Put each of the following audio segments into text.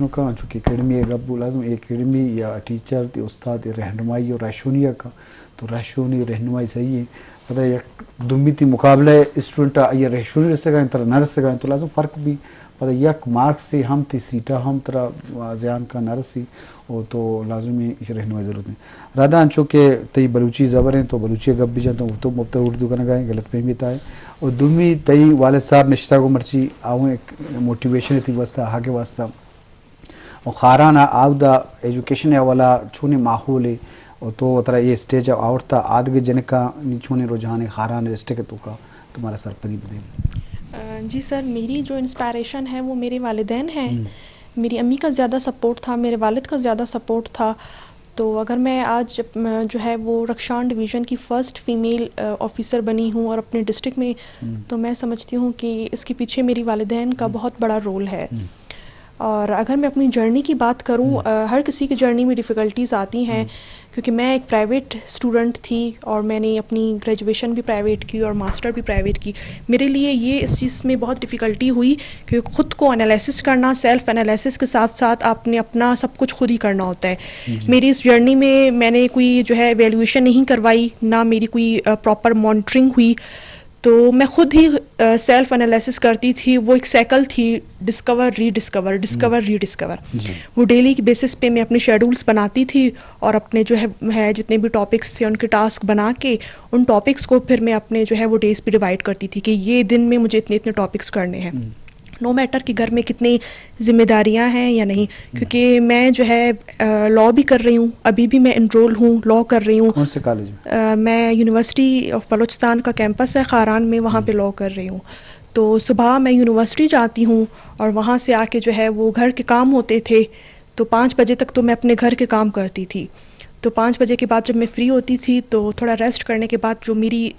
نوکا چونکہ اکیڈمی ءِ گپ بو، لازم اے اکیڈمی یا ٹیچر تے استاد ءِ رہنمائی اور رہشونی ءَ کا تو رہشونی رہنمائی صحیح ہے۔ پدا یک دومی تی مقابلہ اسٹوڈنٹ آ یا رہشونی رسگا انت، ترا نہ رسگا انت، تو لازم فرق بھی۔ پدا یک مارکس سے ہم تی سیٹا ہم ترا زیان کا نہ رسی، او تو لازمی ایش رہنمائی ضرورت ہے۔ رادا انچو کہ تئی بلوچی زبر ہیں تو بلوچی گپ بھی جانتا ہوں، تو مفت اردو کنگا ہے، غلط فہمی تا ہے۔ اور دومی تئی والد صاحب نشتہ کو مرچی آؤں ایک موٹیویشن تی واسطہ، آگے واسطہ۔ و خاران ءَ آودا ایجوکیشن ءِ حوالہ چونیں ماحولے و تو وترا اے اسٹیج ءَ آورتا، آدگہ جنکانی چونیں رجحانے خاران ڈسٹرکٹ ءِ توکا، تو مارا سرپدی بدے۔ جی سر، میری جو انسپائریشن ہے وہ میرے والدین ہیں۔ میری امی کا زیادہ سپورٹ تھا، میرے والد کا زیادہ سپورٹ تھا۔ تو اگر میں آج جو ہے وہ رخشان ڈویژن کی فرسٹ فیمیل آفیسر بنی ہوں اور اپنے ڈسٹرکٹ میں، تو میں سمجھتی ہوں کہ اس کے پیچھے میری والدین کا بہت بڑا رول ہے۔ اور اگر میں اپنی جرنی کی بات کروں، ہر کسی کی جرنی میں ڈیفیکلٹیز آتی ہیں، کیونکہ میں ایک پرائیویٹ اسٹوڈنٹ تھی اور میں نے اپنی گریجویشن بھی پرائیویٹ کی اور ماسٹر بھی پرائیویٹ کی۔ میرے لیے یہ اس چیز میں بہت ڈیفیکلٹی ہوئی کہ خود کو انالیسس کرنا، سیلف انالیسس کے ساتھ ساتھ آپ نے اپنا سب کچھ خود ہی کرنا ہوتا ہے۔ میری اس جرنی میں میں نے کوئی جو ہے ایویلویشن نہیں کروائی، نہ میری کوئی پراپر مانیٹرنگ ہوئی۔ تو میں خود ہی سیلف انالیسس کرتی تھی۔ وہ ایک سائیکل تھی، ڈسکور، ری ڈسکور، ڈسکور، ری ڈسکور۔ وہ ڈیلی کی بیسس پہ میں اپنے شیڈولز بناتی تھی اور اپنے جو ہے ہے جتنے بھی ٹاپکس تھے ان کے ٹاسک بنا کے ان ٹاپکس کو پھر میں اپنے جو ہے وہ ڈیز پہ ڈیوائڈ کرتی تھی کہ یہ دن میں مجھے اتنے اتنے ٹاپکس کرنے ہیں، نو میٹر کہ گھر میں کتنی ذمہ داریاں ہیں یا نہیں۔ کیونکہ میں جو ہے لا بھی کر رہی ہوں، ابھی بھی میں انرول ہوں، لا کر رہی ہوں۔ کون سے کالج میں؟ میں یونیورسٹی آف بلوچستان کا کیمپس ہے خاران میں، وہاں پہ لا کر رہی ہوں۔ تو صبح میں یونیورسٹی جاتی ہوں اور وہاں سے آ کے جو ہے وہ گھر کے کام ہوتے تھے، تو پانچ بجے تک تو میں اپنے گھر کے کام کرتی تھی۔ تو پانچ بجے کے بعد جب میں فری ہوتی تھی تو تھوڑا ریسٹ کرنے کے بعد جو میری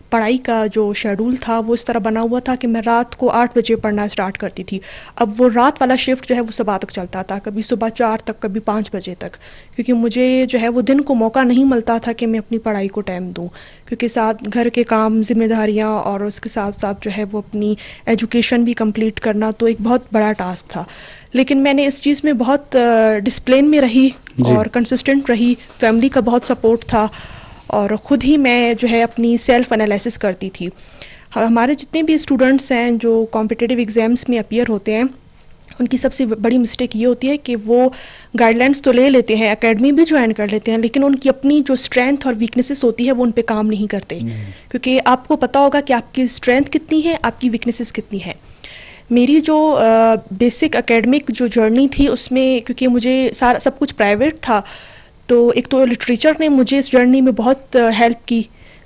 پڑھائی کا جو شیڈول تھا وہ اس طرح بنا ہوا تھا کہ میں رات کو آٹھ بجے پڑھنا اسٹارٹ کرتی تھی۔ اب وہ رات والا شفٹ جو ہے وہ صبح تک چلتا تھا، کبھی صبح چار تک، کبھی پانچ بجے تک، کیونکہ مجھے جو ہے وہ دن کو موقع نہیں ملتا تھا کہ میں اپنی پڑھائی کو ٹائم دوں، کیونکہ ساتھ گھر کے کام، ذمہ داریاں اور اس کے ساتھ ساتھ جو ہے وہ اپنی ایجوکیشن بھی کمپلیٹ کرنا تو ایک بہت بڑا ٹاسک تھا۔ لیکن میں نے اس چیز میں بہت ڈسپلن میں رہی اور کنسسٹنٹ رہی۔ فیملی کا بہت سپورٹ تھا اور خود ہی میں جو ہے اپنی سیلف انالیسس کرتی تھی۔ ہمارے جتنے بھی اسٹوڈنٹس ہیں جو کمپیٹیٹیو ایگزامس میں اپیئر ہوتے ہیں، ان کی سب سے بڑی مسٹیک یہ ہوتی ہے کہ وہ گائیڈ لائنس تو لے لیتے ہیں، اکیڈمی بھی جوائن کر لیتے ہیں، لیکن ان کی اپنی جو اسٹرینتھ اور ویکنیسز ہوتی ہے وہ ان پہ کام نہیں کرتے۔ کیونکہ آپ کو پتا ہوگا کہ آپ کی اسٹرینتھ کتنی ہے، آپ کی ویکنیسز کتنی ہے۔ میری جو بیسک اکیڈمک جو جرنی تھی اس میں، کیونکہ مجھے سارا سب کچھ پرائیویٹ تھا، تو ایک تو لٹریچر نے مجھے اس جرنی میں بہت ہیلپ کی۔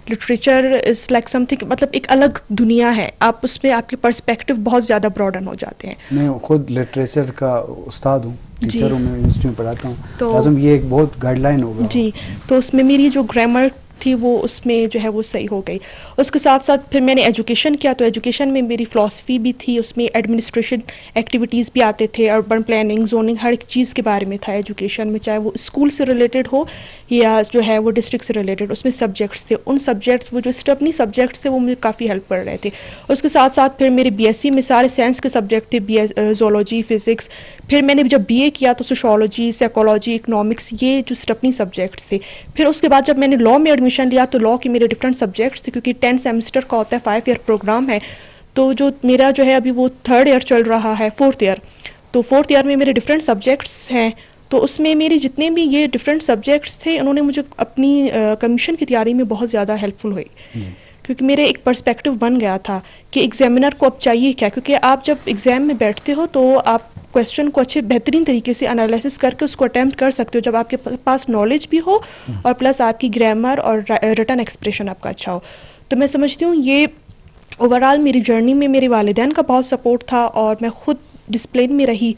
لٹریچر از لائک سم تھنگ، مطلب ایک الگ دنیا ہے، آپ اس میں، آپ کے پرسپیکٹیو بہت زیادہ براڈن ہو جاتے ہیں۔ میں خود لٹریچر کا استاد ہوں، ٹیچر ہوں، میں یونیورسٹی میں پڑھاتا ہوں۔ تو لازم یہ ایک بہت گائیڈ لائن ہوگا۔ جی، تو اس میں میری جو گرامر تھی وہ اس میں جو ہے وہ صحیح ہو گئی۔ اس کے ساتھ ساتھ پھر میں نے ایجوکیشن کیا، تو ایجوکیشن میں میری فلاسفی بھی تھی، اس میں ایڈمنسٹریشن ایکٹیویٹیز بھی آتے تھے، اربن پلاننگ، زوننگ، ہر ایک چیز کے بارے میں تھا ایجوکیشن میں، چاہے وہ اسکول سے ریلیٹڈ ہو یا جو ہے وہ ڈسٹرکٹ سے ریلیٹڈ۔ اس میں سبجیکٹس تھے، ان سبجیکٹس، وہ جو اسٹپنی سبجیکٹس تھے وہ مجھے کافی ہیلپ کر رہے تھے۔ اس کے ساتھ ساتھ پھر میرے بی ایس سی میں سارے سائنس کے سبجیکٹ تھے، بی ایس زولوجی، فزکس۔ پھر میں نے جب بی اے کیا تو سوشولوجی، سائیکولوجی، اکنامکس، یہ جو اسٹپنی سبجیکٹس تھے۔ پھر اس کے بعد جب میں نے لا میں ایڈمیشن لیا تو لا کے میرے ڈفرینٹ سبجیکٹس تھے، کیونکہ ٹین سیمسٹر کا ہوتا ہے، فائیو ایئر پروگرام ہے۔ تو جو میرا جو ہے ابھی وہ تھرڈ ایئر چل رہا ہے، فورتھ ایئر، تو فورتھ ایئر میں میرے ڈفرینٹ سبجیکٹس ہیں۔ تو اس میں میرے جتنے بھی یہ ڈفرینٹ سبجیکٹس تھے، انہوں نے مجھے اپنی کمیشن کی تیاری میں بہت زیادہ ہیلپ فل ہوئی، کیونکہ میرے ایک پرسپیکٹیو بن گیا تھا کہ ایگزامینر کو اب چاہیے کیا، کیونکہ آپ جب ایگزام میں بیٹھتے ہو تو آپ کویشچن کو اچھے بہترین طریقے سے انالیسس کر کے اس کو اٹیمپٹ کر سکتے ہو، جب آپ کے پاس نالج بھی ہو اور پلس آپ کی گرامر اور ریٹن ایکسپریشن آپ کا اچھا ہو۔ تو میں سمجھتی ہوں یہ اوورآل میری جرنی میں میرے والدین کا بہت سپورٹ تھا اور میں خود ڈسپلن میں رہی۔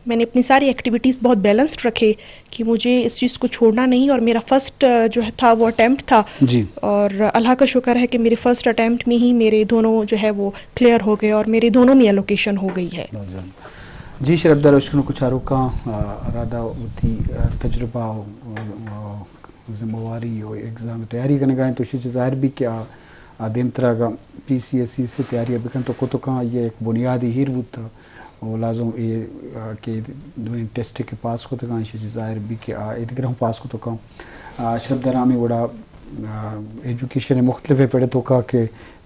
میں نے اپنی ساری ایکٹیویٹیز بہت بیلنسڈ رکھے کہ مجھے اس چیز کو چھوڑنا نہیں، اور میرا فرسٹ جو ہے تھا وہ اٹیمپٹ تھا۔ جی۔ اور اللہ کا شکر ہے کہ میرے فرسٹ اٹیمپٹ میں ہی میرے دونوں جو ہے وہ کلیئر ہو گئے اور میرے دونوں میں الوکیشن ہو گئی ہے۔ جی شرفدار، اشکنوکو چاروکاں، رادا وتی تجربہ و ذمہ واری و ایگزام تیاری کنگا انت، تو اشی چہ ظاہر بی کہ آ دیمترا اگاں پی سی ایس ای سے تیاری بکن تو کتکاں یہ ایک بنیادی ہیر بوتا۔ و لازم اے، آ، کہ دوئیں ٹیسٹ کہ پاس کتگاں، ایشی چہ ظاہر بی کہ آ ایدگر ہم پاس کتگاں۔ آ، اشرف درامی وڑا، آ، ایجوکیشن مختلف پڑے توکا کہ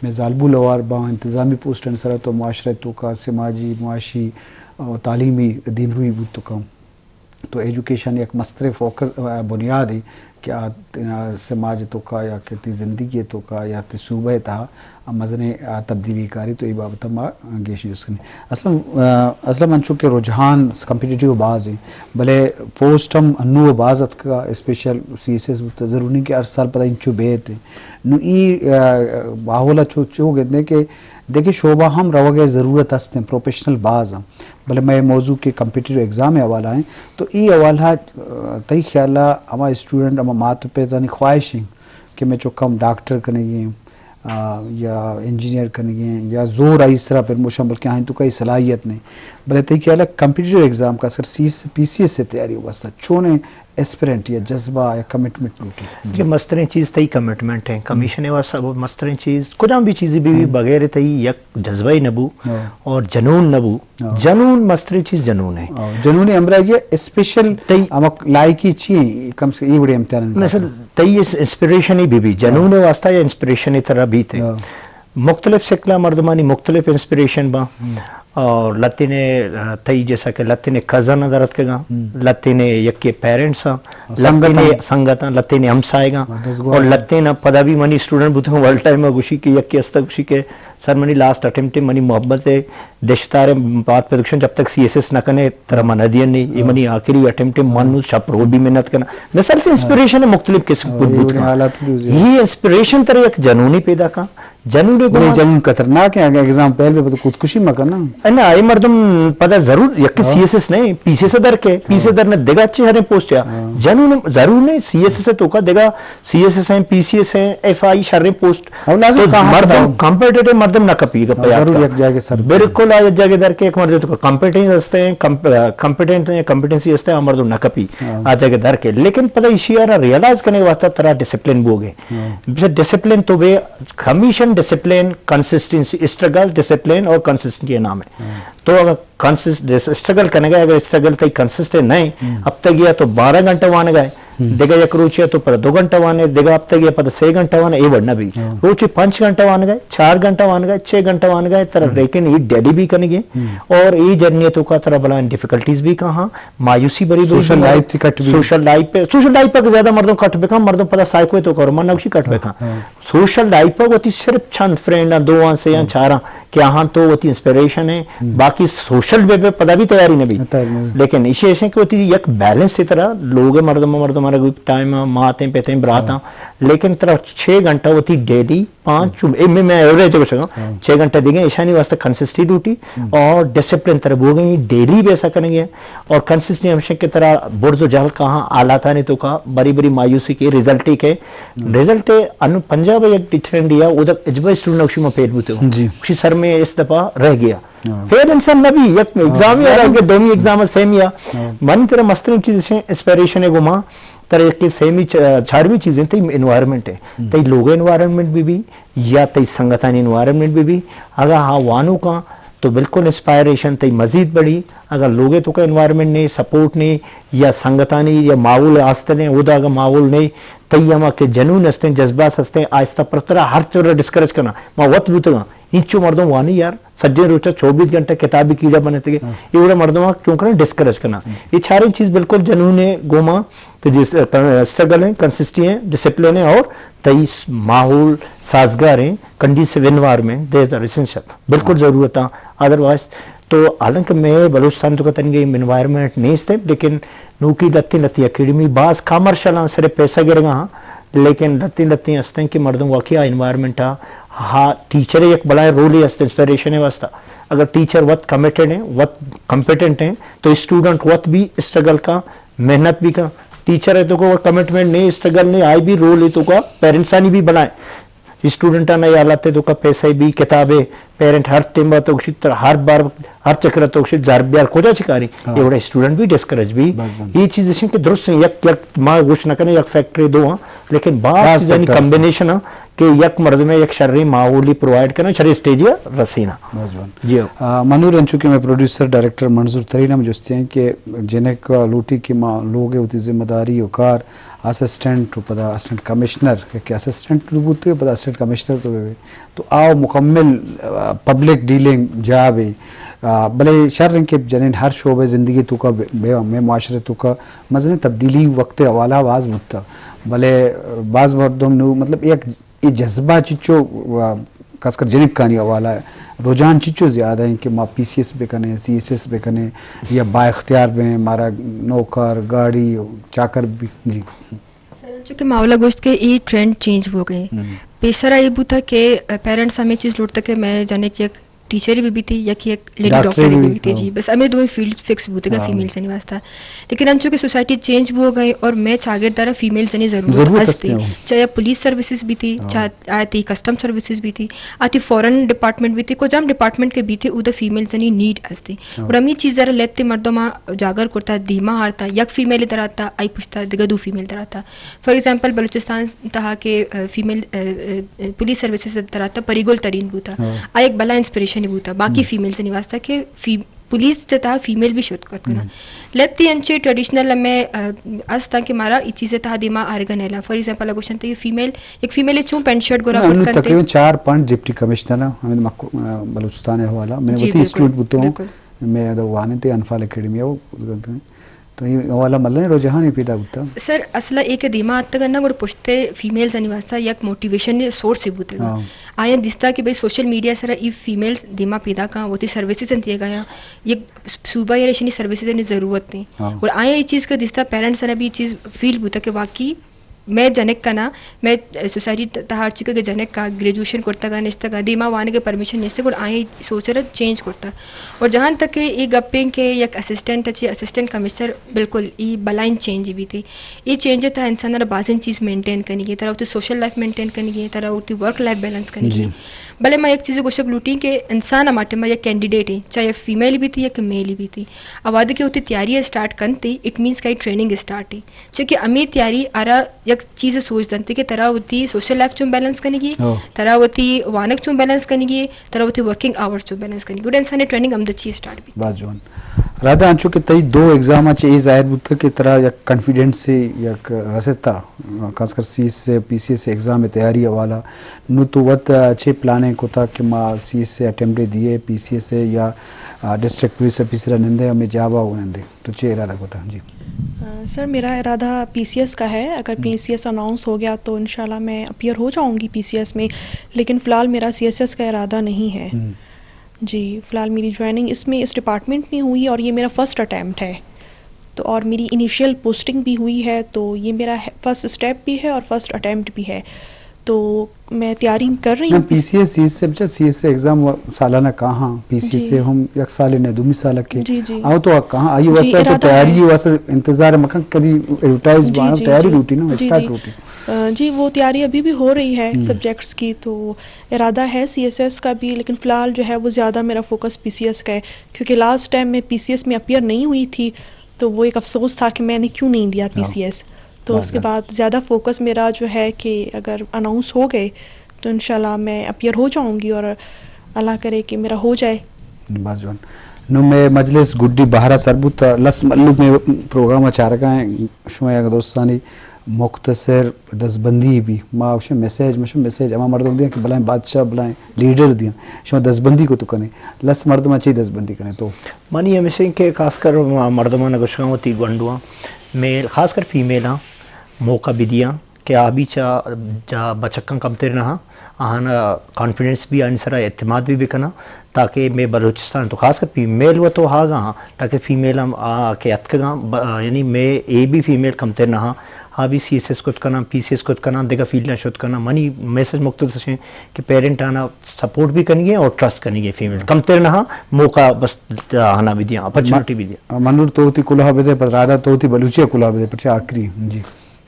میں زالبول ہوار باں انتظامی پوسٹن سرا تو معاشرہ توکا سماجی، معاشی و تعلیمی دیمروی بوت توکا۔ تو ایجوکیشن یک مستریں فوکس، آ، بنیادے کہ آ، آ، سماج توکا یا کہ تی زندگی توکا یا تی صوبہ تہا مزنیں، آ، تبدیلی کاری، تو اے بابت ما گیشیں جست کنیں۔ اسلم، آ، اسلم انچو کہ رجحان کمپیٹیٹیو باز ہیں، بلے پوسٹ ہم انو باز اتکا، اسپیشل سی ایس ایس بوتا، ضروری نہیں کہ ہر سال پدا انچو بیت۔ نو ای، آ، ماحول چو، چو گندے کہ دیکھیں شعبہ ہم روگ ء ضرورت است ہیں، پروفیشنل باز ہیں۔ بلے مئے موضوع کہ کمپیٹیٹیو ایگزام ء حوالہ ہیں، تو ای حوالہ، آ، تئی خیال ء ہما اسٹوڈنٹ، ہما مات و پتانی خواہش ہیں کہ میں چکم ڈاکٹر کنگی ہیں، آ، یا انجینئر کنگی ہیں، یا زور آئی سرا پر موشاں، بلکہ آئیں تو کئی صلاحیت نہیں۔ بلے تئی خیال ء کمپیٹیٹیو ایگزام کا سر سی، پی سی ایس سے تیاری واسطہ چون اسپرنٹ یا جذبہ یا کمٹمنٹ لوٹی؟ کہ مستریں چیز تئی کمٹمنٹ ہیں، کمیشن ء واسطہ وہ مستریں چیز، کجام بھی چیزی بھی، ہم۔ بغیر تئی یک جذبہ ہی نبو ہاں۔ اور جنون نبو۔ ہاں۔ جنون، مستریں چیز جنون ہے۔ ہاں، جنون ہمراہ یہ اسپیشل تئی ہم لائکی چی ہیں، کم سے ای بڑے امتحان مثلا تئی اس انسپریشن ہی بھی، بھی جنون ہاں۔ واسطہ یا انسپریشن ہی طرح بھی تھے۔ ہاں۔ مختلف شکلہ مردمانی مختلف انسپریشن با۔ ہم۔ اور لتینے، آ، تئی جیسا کہ لتینے کزن در اتکگاں، ہم۔ لتینے یکے پیرنٹس ہاں، اور لتینے سنگتاں۔ سنگتاں، لتینے ہمسائگاں، اور دزگواراں۔ اور لتینا پدا بھی منی اسٹوڈنٹ بوتگاں ورلڈ ٹائم گوشی کہ یکے استا گوشی کہ سر منی لاسٹ اٹیمپٹ منی محبت ہے، دشتار بات پروڈکشن جب تک سی ایس ایس نہ کنے ترا من ہدیہ نہیں، یہ ہاں۔ منی آخری اٹیمپٹ من ہاں۔ نو شپ رو بھی محنت کرنا۔ مثال سے ہاں۔ انسپریشن ہے مختلف قسم ہاں، کو یہ بوت بڑے کا۔ حالات بھی ہو جائے۔ یہ انسپریشن ترا یک جنونی پیدا کا۔ جنون بلے گمان۔ جنون خطرناک ہے، اگر ایگزام فیل بے تو خودکشی مہ کرنا۔ نہ، یہ مردم پدا ضرور یک ہاں۔ سی ایس ایس نہیں، پی سی ایس در کے، پی سی ایس ہاں۔ در نے دگا چی ہریں پوسٹ یا۔ ہاں۔ جنون ضرور نہیں، سی ایس ایس تو کا دگا، سی ایس ایس ہیں، پی سی ایس ہیں، ایف آئی شریں پوسٹ۔ ہاں، لازم تو کہاں مردم بتاؤ؟ کمپیٹیٹو مردم نہ کپی گا ہاں، پیا ضرور کیا۔ یک جگہ سر۔ بالکل آ یک جگہ در کے ایک مردم تو کمپیٹنس ہستے ہیں، کم-، کمپیٹنٹ ہیں، کمپیٹنسی ہستے ہیں، مردم نہ کپی ہاں۔ آ جگہ در کے۔ لیکن پدا ایشی آرا ریئلائز کرنے واسطہ ترا ڈسپلن بوگے۔ ہاں۔ بس ڈسپلن تو بے، ہمیشہ ڈسپلن، کنسسٹنسی، اسٹرگل، ڈسپلن اور کنسسٹنسی کے نام ہے۔ ہاں۔ تو اگر کنسسٹ-، اسٹرگل کرنے گا، اگر اسٹرگل تئی کنسسٹنٹ نہیں، ہم۔ اب تک گیا تو بارہ گھنٹہ وانے گئے، ہم۔ دیگا یک روچی تو پر دو گھنٹہ وانے، دیگا اب تک گیا پر سے گھنٹہ وانے، اے وڑ نہ بھی۔ ہاں۔ روچی پانچ گھنٹہ وانے گئے، چار گھنٹہ وانے گئے، چھ گھنٹہ وانے گئے، ترا ہم۔ لیکن یہ ڈیلی بھی کرنے گے۔ ہم۔ اور یہ جرنی تو کا ترا بلائیں ڈیفیکلٹیز بھی کہاں، مایوسی بری بری سوشل بھی لائف تھی کٹ بھی۔ سوشل لائف پہ، سوشل لائف پہ زیادہ مردم کٹ بکن، مردم پدا سائیکو تو کرو، من نوشی کٹ ہاں، بکن۔ ہاں۔ سوشل لائف پہ وتی صرف چند فرینڈ آں، دو آں، سے آں، ہم۔ چار آں، کہ آہاں تو وتی انسپریشن ہے، ہم۔ باقی سوشل وے پہ پدا بھی تیاری نہ بھی۔ تیاری نہ بھی۔ لیکن ایشی ایشی کہ وتی یک بیلنس سی طرح لوگ مردم، مردم ہمارا کوئی ٹائم آں، ماتیں، پتیں، براتاں، ہاں۔ لیکن ترا چھ گھنٹہ وتی ڈیلی پانچ، ہم۔ چم-، اے میں، میں ایوریج کو سکا، ہاں۔ چھ گھنٹہ دیگے، ایشانی واسطہ کنسسٹی ڈیوٹی ہم۔ اور ڈسپلن تر بوگے، ڈیلی بیسا کرنے گے۔ اور کنسسٹی ہمیشہ کہ ترا برز و جہل کہاں حالاتانی تو کا بری بری مایوسی کے رزلٹ ہی کے۔ ہم۔ رزلٹ انو پنجاب یک ٹیچر انڈیا، او دا اجبا اسٹوڈنٹ اوشی ما فیل بوتے ہو۔ جی۔ اوشی سر میں اس دفعہ رہ گیا۔ ہاں۔ فیل انسان نہ بھی، یک ہاں، ایگزام ہی ہاں۔ آ کہ دومی ایگزام ہے، سیمی آ۔ ہاں۔ من ترا مسترین چیز سے انسپریشن ہے گما، ترا یک سیمی چ-، چارمی چیزیں تئی انوائرمنٹ ہے۔ ہم۔ تئی لوگ انوائرمنٹ بھی بھی، یا تئی سنگتانی انوائرمنٹ بہ بی، اگاں آ وانوکاں تو بالکل انسپائریشن تئی مزید بڑی۔ اگاں لوگے توکا انوائرمنٹ نے، سپورٹ نے، یا سنگتانی یا ماحول آستنے، اودا اگاں ماحول نے، تئی ہما کہ جنون استیں، جذبات استیں، آہستہ پر ترا ہر چورا ڈسکریج کنا۔ ما وت بوتگاں، انچو مردم وانی یار، سجیں روچا چوبیس گھنٹہ کتابی کیڑا بنتگے۔ ہاں۔ اے وڑا مردم آ چون کنا ڈسکریج کنا۔ ہم۔ اے چاریں چیز بالکل جنون ہے گوما۔ تو جس، اسٹرگل ہیں، کنسسٹی ہیں، ڈسپلن ہیں اور تئی ماحول سازگار ہیں، کنڈیسیو انوائرمنٹ، دے آر اسینشل۔ بالکل ہاں۔ ضرورت ہے، ادروائز تو حالانکہ میں بلوچستان تو کا تنگے انوائرمنٹ نہیں استے، لیکن نوکی لتی لتی اکیڈمی باز کمرشل ہیں، صرف پیسہ گرگا ہاں، لیکن لتی لتی استیں کہ مردم واقعی آ انوائرمنٹ آ، ہا، ٹیچر یک بلائیں رولے است انسپریشن واسطہ۔ اگر ٹیچر وت کمیٹڈ ہیں، وت کمپیٹنٹ ہیں، تو اسٹوڈنٹ وت بھی اسٹرگل کا محنت بھی کن۔ ٹیچر ہے تو کو کمٹمنٹ نہیں، اسٹرگل نہیں، آئی بھی رول ہے تو کا پیرنٹسانی بھی بلائیں۔ اسٹوڈنٹاں نہ حالت ہے تو کا پیسے بھی، کتابیں، پیرنٹ ہر ٹائم تو کشی، ہر بار، ہر چکر تو کشی، زر بیار کجا چکاری؟ ہاں۔ یہ بڑا اسٹوڈنٹ بھی ڈسکریج بھی۔ بس، بس۔ یہ چیز اسی کہ درست ہیں، یک، یک ما گوش نہ کریں، یک فیکٹری دو ہاں، لیکن باز باز یعنی فیکٹرز کمبینیشن ہاں کہ یک مردمے یک شریں ماحولی پرووائیڈ کرنا، شریں اسٹیجے رسینا۔ باز جوان۔ جی ہاں۔ آ، منور، انچو کہ مئے پروڈیوسر ڈائریکٹر منظور ترین ہم جستے ہیں کہ جنک لوٹی کہ ما لوگ وتی ذمہ داری و کار اسسٹنٹ و پدا اسسٹنٹ کمشنر، کہ اسسٹنٹ تو بوتے پدا اسسٹنٹ کمشنر تو بے، تو آ مکمل، آ، پبلک ڈیلنگ جاب ہے۔ آ، بلے شر ہیں کہ جنین ہر شعبہ زندگی تو کا بے، بے، مئے معاشرے تو کا مزنیں تبدیلی وقت حوالہ باز بوتا، بلے باز مردم نو مطلب یک اے جذبہ چچو، آ، خاص کر جنکانی حوالہ ہے، رجحان چچو زیادہ ہیں کہ ما پی سی ایس بکنیں، سی ایس ایس بکنیں یا با اختیار بیں، مارا نوکر، گاڑی، چاکر بھی۔ جی۔ سر، چونکہ ماحولہ گوشت کہ اے ٹرینڈ چینج ہو گئے۔ ہم۔ پیسرا اے بوتا کہ پیرنٹس ہمیں چیز لوٹتا کہ مئے جنک یک ٹیچر بھی بیتی یا کہ یک لیڈی ڈاکٹر ڈاکٹر بھی بھی بیتی۔ ہاں۔ جی، بس ہمیں دوئیں فیلڈز فکس بوتے گا ہاں۔ فیمیلز نی واسطہ۔ لیکن انچو کہ سوسائٹی چینج بو گئی اور مئے چاگرد دارا فیمیلز نی ضرورت ضرورت ہستی۔ ہستی، ہاں۔ چاہے پولیس سروسز بیتی، ہاں۔ چاہے آتی کسٹم سروسز بیتی، آتی فارن ڈپارٹمنٹ بیتی، کجام ڈپارٹمنٹ کے بیتی، اودا فیمیلز نی نیڈ ہستی۔ ہاں۔ اور ہمیں چیز ذرا لیتے مردم جاگر کرتا، دیما ہارتا، یک فیمیل در آتا، آئی پشتا دگہ دو فیمیل در آتا۔ فار ایگزامپل، بلوچستان تہا کہ، آ، فیمیل، آ، آ، آ، پولیس سروسز ترا تہ پریگل ترین بوتا۔ ہاں۔ آ یک بلا انسپریشن بوتا باقی ہم۔ فیمیلز نی واسطہ کہ فی-، پولیس تہا فیمیل بھی شت کرت کنا۔ ہم۔ لتی انچے ٹریڈیشنل میں، آ، است کہ مارا ای چیز تہا دیما آرگا نیلا۔ فار ایگزامپل، اگوشن تے فیمیل، یک فیمیل چون پینٹ شرٹ گورا نہ، کرت انو کنتے۔ تقریباً چار پانچ ڈپٹی کمشنر ہیں، ہمیں مک-، آ، بلوچستان حوالہ۔ میں جی، وتی بالکل، اسٹوڈنٹ بوتے ہوں۔ بالکل۔ میں ادا وانے تے انفال اکیڈمی ہو۔ تو اے حوالہ ملیں رجحانے پیدا بوتا۔ سر، اصل ءَ اے کہ دیما آتگ نہ، گڑا پشت ءَ فیمیلز آنی واسطہ یک موٹیویشن سورس بوتگ۔ ہاں۔ آیاں دیستا کہ بھئی سوشل میڈیا سرا ای فیمیلز دیما پیدا کاں، وتی سروسز انت دیگا یا یک صوبہ یا ایشانی سروسز آنی ضرورت ایں۔ ہاں۔ گڑا آیاں اے چیز کہ دیستا پیرنٹس آناں بھی اے چیز فیل بوتا کہ واقعی مئے جنک کنا، مئے سوسائٹی تہا ہرچی کہ جنک کا گریجویشن کرتگا، نشتگا، دیما وانگ ءِ پرمیشن نیست، گڑا آئی سوچ ءَ چینج کرتا۔ اور جہاں تک کہ اے گپیں کہ یک اسسٹنٹ اچ اسسٹنٹ کمشنر، بالکل ای بلائیں چینج بیتی۔ ای چینج ءِ تہا انسان را بازیں چیز مینٹین کنگی، ترا وتی سوشل لائف مینٹین کنگی، ترا وتی ورک لائف بیلنس کنگی۔ جی۔ بلے ما یک چیز گوشگ لوٹیں کہ انسان ہما ٹائم یک کینڈیڈیٹ ہیں، چاہے فیمیل بیتی یا کہ میل بیتی، آ وہدے کہ وتی تیاری اسٹارٹ کنتی، اٹ مینز کہ ٹریننگ اسٹارٹ ہے۔ چونکہ ہمے تیاری آرا یک چیز سوچ دنت کہ ترا وتی سوشل لائف چون بیلنس کنگی، ہو۔ ترا وتی وانگ چون بیلنس کنگی، ترا وتی ورکنگ آورز چون بیلنس کنگی۔ گڑا انسان ٹریننگ ہمدا چی اسٹارٹ بیت۔ باز جوان۔ رادہ، انچو کہ تئی دو ایگزام چہ اے ظاہر بوتا کہ ترا یک کانفیڈنس یک رستا، خاص کر سی ایس اے، پی سی ایس اے ایگزام تیاری حوالہ۔ نو تو وت چے پلاننگ کتا کہ ما سی ایس اے اٹیمپٹ دیے، پی سی ایس اے یا، آ، ڈسٹرکٹ پولیس آفیسر نندے، ہمیں جابا نندے؟ تو چے ارادہ کتا؟ جی۔ آ، سر، میرا ارادہ پی سی ایس کا ہے۔ اگر ہم۔ پی سی ایس اناؤنس ہو گیا تو انشاءاللہ میں اپیئر ہو جاؤں گی پی سی ایس میں، لیکن فی الحال میرا سی ایس ایس کا ارادہ نہیں ہے۔ ہم۔ جی، فی الحال میری جوائننگ اس میں، اس ڈپارٹمنٹ میں ہوئی اور یہ میرا فرسٹ اٹیمپٹ ہے۔ تو اور میری انیشیل پوسٹنگ بھی ہوئی ہے، تو یہ میرا ہے، فرسٹ اسٹیپ بھی ہے اور فرسٹ اٹیمپٹ بھی ہے۔ تو میں تیاری کر رہی نہ، ہوں۔ پی سی ایس، سی ایس اے، بچا، سی ایس اے ایگزام و-، سالانہ کہاں، پی سی ایس اے جی۔ ہم یک سال نہ، دومی سال کے۔ جی، جی۔ آؤ تو کہاں، آئی جی، واسطہ تو ارادہ تیاری ہے۔ واسطہ انتظار مکن، کدی ایڈورٹائز جی، بان، جی، تیاری جی۔ لوٹی نا، جی، اسٹارٹ جی۔ لوٹی۔ آ، جی، وہ تیاری ابھی بھی ہو رہی ہے ہم۔ سبجیکٹس کی، تو ارادہ ہے سی ایس ایس کا بھی، لیکن فی الحال جو ہے وہ زیادہ میرا فوکس پی سی ایس کا ہے، کیونکہ لاسٹ ٹائم میں پی سی ایس میں اپیئر نہیں ہوئی تھی، تو وہ ایک افسوس تھا کہ میں نے کیوں نہیں دیا ہاں۔ پی سی ایس۔ تو اس کے بعد زیادہ فوکس میرا جو ہے کہ اگر اناؤنس ہو گئے تو انشاءاللہ میں اپیئر ہو جاؤں گی اور اللہ کرے کہ میرا ہو جائے۔ باز جوان۔ نو مئے مجلس گڈی بہرا سر بوت، لس ملوک مئے پروگرام چارگا ہیں، شما یک دوستانی مختصر دزبندی بی، ما اوشے میسج، مشے میسج، ہما مردم دیاں کہ بلائیں بادشاہ، بلائیں لیڈر دیاں، شما دزبندی کو تو کنے، لس مردم چی دزبندی کنے تو؟ منی ہمیش ایں کہ خاص کر مردماں گوشگاں وتی گونڈواں، میل، خاص کر فیمیلاں موقع بدیاں کہ آ بھی چا، چا بچکاں کمتر نہ ہاں، آہانا کانفیڈنس بھی، آنی سرا اعتماد بھی بکناں، تاکہ مئے بلوچستان تو خاص کر فیمیل و تو ہاگا ہاں، تاکہ فیمیل ہم آ کہ اتکگاں، ب-، یعنی مئے اے بھی فیمیل کمتر نہ ہاں، آ بھی سی ایس ایس کت کناں، پی سی ایس کت کناں، دگہ فیلڈاں شت کناں۔ منی میسج مختصر ایں کہ پیرنٹ آنا سپورٹ بھی کنگی اور ٹرسٹ کنگی فیمیل۔ کمتر نہ ہاں، موقع بس آہانا بھی دیاں، اپرچونٹی بھی دیاں۔ منور تو وتی کلوہ بدے، پر رادہ تو وتی بلوچی کلوہ بدے، پرچہ آخری، جی۔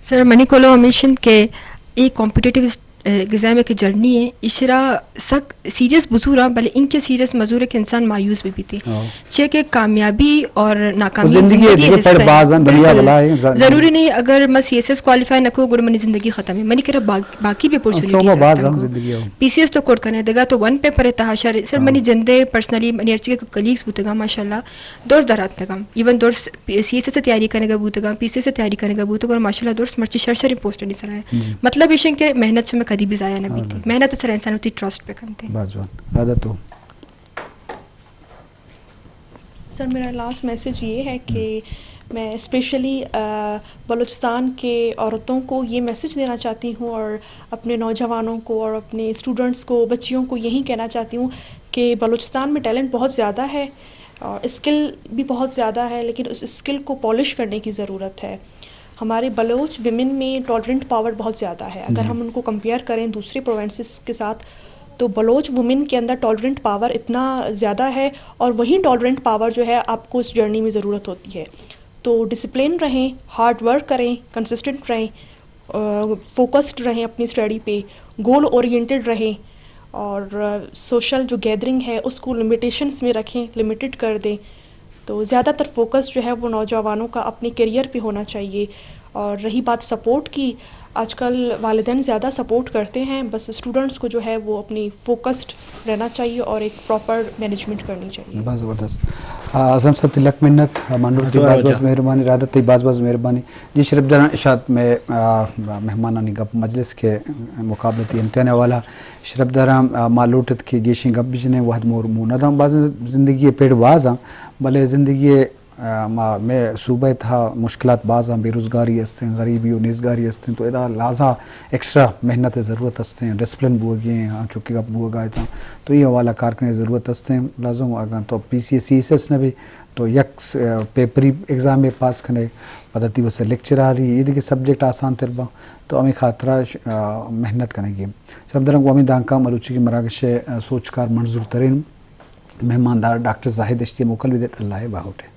سر، منی کلوہ ہمیش انت کہ اے کمپیٹیٹیو ایگزام ءِ کہ جرنی ہے، ایشرا سک سیریس بزوراں، بلے انکہ سیریس مزور کہ انسان مایوس بہ بیت۔ ہاں۔ چیا کہ کامیابی اور ناکامی زندگی ءِ زندگی ءِ دیگہ حصہ پڑ ہے۔ باز ہیں، دنیا بالکل۔ بلا ہے، ز-، ضروری نہیں اگر میں سی ایس ایس کوالیفائی نہ کو گڑا منی زندگی ختم ہے۔ منی کرا با-، باقی بھی اپورچونیٹیز باز ہستن ہیں کو۔ زندگی ہے۔ پی سی ایس تو کوٹ کنے دگا تو ون پیپر ہے تہا شر، سر ہاں۔ منی جندے پرسنلی منی ہر چیز کے کلیگز بوتگا ماشاءاللہ۔ درست دراتکگاں، ایون درست سی ایس ایس ءِ تیاری کنگ ءَ بوتگاں، پی سی ایس ءِ تیاری کنگ ءَ بوتگاں اور ماشاءاللہ درست مرچی شر شریں پوسٹ انی سرا ہے۔ ہم۔ مطلب ایش کہ محنت شمے کدی بھی ضائع نہ ہاں، بیتی۔ بالکل۔ محنت سرا انسان ہوتی ٹرسٹ پہ کنتے۔ بس جوان۔ راجا تو؟ سر، میرا لاسٹ میسج یہ ہے کہ میں اسپیشلی، آ، بلوچستان کے عورتوں کو یہ میسج دینا چاہتی ہوں اور اپنے نوجوانوں کو اور اپنے اسٹوڈنٹس کو، بچیوں کو یہی کہنا چاہتی ہوں کہ بلوچستان میں ٹیلنٹ بہت زیادہ ہے اور اسکل بھی بہت زیادہ ہے، لیکن اس اسکل کو پالش کرنے کی ضرورت ہے۔ ہمارے بلوچ ویمن میں ٹالرنٹ پاور بہت زیادہ ہے۔ اگر جی۔ ہم ان کو کمپیئر کریں دوسرے پروونسز کے ساتھ، تو بلوچ ویمن کے اندر ٹالرنٹ پاور اتنا زیادہ ہے، اور وہی ٹالرنٹ پاور جو ہے آپ کو اس جرنی میں ضرورت ہوتی ہے۔ تو ڈسپلن رہیں، ہارڈ ورک کریں، کنسسٹنٹ رہیں، آ، فوکسڈ رہیں اپنی اسٹڈی پہ، گول اورینٹڈ رہیں، اور، آ، سوشل جو گیدرنگ ہے اس کو لمیٹیشنز میں رکھیں، لمیٹڈ کر دیں۔ تو زیادہ تر فوکس جو ہے وہ نوجوانوں کا اپنے کیریئر پہ ہونا چاہیے۔ اور رہی بات سپورٹ کی، آج کل والدین زیادہ سپورٹ کرتے ہیں، بس اسٹوڈنٹس کو جو ہے وہ اپنی فوکسڈ رہنا چاہیے اور ایک پراپر مینجمنٹ کرنی چاہیے۔ بس زبردست۔ آ، اعظم صاحب، تئی لک منت، آ، منور تئی ہاں، باز باز جا۔ مہربانی، رادت تئی باز باز مہربانی۔ جی شرپ دراں، اشاعت میں، آ، مہمانانی گپ مجلس کے مقابلتی امتحان والا۔ شرپ دراں، آ، ما لوٹت کہ گیشیں گپ بجنیں، وہد مور مو نداں۔ باز زندگی پیڑ باز آں، بلے زندگی، آ، ما، میں صوبہ تھا مشکلات باز آں، بے روزگاری استیں، غریبی و نیزگاری استیں، تو ادا لازا ایکسٹرا محنت ضرورت استیں، ڈسپلن بوگی ہیں، آ، چونکہ گپ بوگا تھا، تو یہ حوالہ کار کرنے ضرورت استیں۔ لازم اگر تو پی سی ایس، سی ایس ایس نہ بھی، تو یک س-، پیپری ایگزام پاس کنے، پدا تئی واسطہ لیکچر آ رہی، یہ دیگہ سبجیکٹ آسان تر باں، تو ہمیں خاطرہ ش-، آ، محنت کنگی۔ شرپ دراں گوں ہمیں دانکاں مروچی کی مراگش ءِ، آ، سوچکار منظور ترین مہماندار ڈاکٹر زاہد اشتی موکل بدیت، اللہ ءِ باہوٹ ءَ۔